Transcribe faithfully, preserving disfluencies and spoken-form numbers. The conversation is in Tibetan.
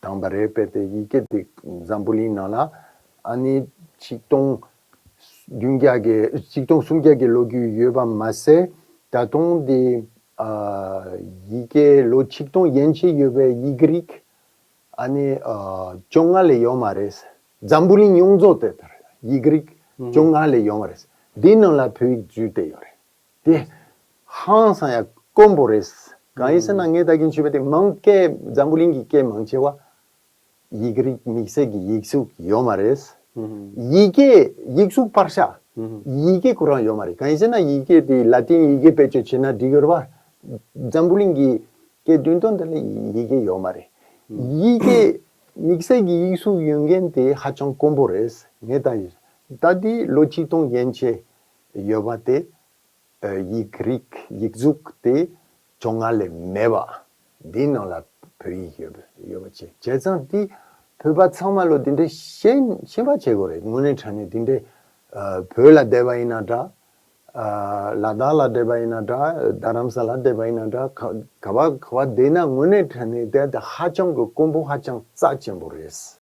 དང་པ་རེད། དཔེར་ན་ཡི་གེ་དེ་འཛམ་བུ་གླིང་ནང་ལ་ཨ་ནི་ཆིག་སྟོང་བདུན་བརྒྱ་གི་ཆིག་སྟོང་སུམ་བརྒྱ་གི་ལོ་རྒྱུས་ཡོད་པ་མ་ཟད། ད་དུང་དེ་ཨ་ཡི་གེ་ལོ་ཆིག་སྟོང་ཡན་ཆད་ཡོད་པའི་ཡིག་རིགས་ཨ་ནི་ཨ་བཅོ་ལྔ་ལས་ཡོད་མ་རེད། འཛམ་བུ་གླིང་ཡོངས་རྫོགས་དེ་ལྟར་ཡིག་རིགས་བཅོ་ལྔ་ལས་ཡོད་མ་རེད། འདིའི་ནང་ལ་བོད་ཡིག་འཛུལ་བསྡད་ཡོད་རེད། དེ་ཧང་སང་ཡ་དཀོན་པོ་རེད། གང་ཡིན་ཟེར་ན་ངས་ད་གིན་ཞུས་པ་དེ་མང་སྐད་འཛམ་བུ་གླིང་གི་སྐད་མང་ཆེ་བ་ཡིག་རིགས་དམིགས་བསལ་གྱི་ཡིག་གཟུགས་ཡོད་མ་རེད། ཡི་གེ་ཡིག་གཟུགས་ཕར་བཞག་ཡི་གེ་ཁོ་རང་ཡོད་མ་རེད། གང་ཡིན་ཟེར་ན་ཡི་གེ་དེ་ལ་ཏིན་ཡི་གེ་བེད་སྤྱོད་བྱས་ན་འགྲིག་ཡོད་རེད་པ། འཛམ་བུ་གླིང་གི་སྐད་བདུན་སྟོང་དེ་ལ་ཡི་གེ་ཡོད་མ་རེད། ཡི་གེ་དམིགས་བསལ་གྱི་ཡིག་གཟུགས་ཡོད་མཁན་དེ་ཧ་ཅང་དཀོན་པོ་རེད། ངས་ད་ཡིན་ད་དེ་ལོ་ཆིག་སྟོང་ཡན་ཆད་ཡོད་པ་དེ། ཡིག་རིགས་ཡིག་གཟུགས་དེ་བཅོ་ལྔ་ལས་མེད་པ། འདིའི་ནང་ལ་བོད་ཡིག་ཡོད་ཡོད་པ་བྱས། བྱས་ཙང་དེ་བོད་པ་ཚང་མ་ལོ་འདི་འདྲའི་ཤེས་ཤེས་པ་བྱེད་དགོས་རེད། དངོས་གནས་དྲང་གནས་འདི་འདྲའི་བོད་ལ་བསྡད་པ་ཡིན་ན་འདྲ། ལ་དྭགས་ལ་བསྡད་པ་ཡིན་ན་འདྲ། རྡ་རམ་ས་ལ་བསྡད་པ་ཡིན་ན་འདྲ། ག་ག་བ་ག་བ་བསྡད་ན་དངོས་གནས་དྲང་གནས་དེ་དེ་ཧ་ཅང་གི་དཀོན་པོ་ཧ་ཅང་རྩ་ཆེན་པོ་རེད།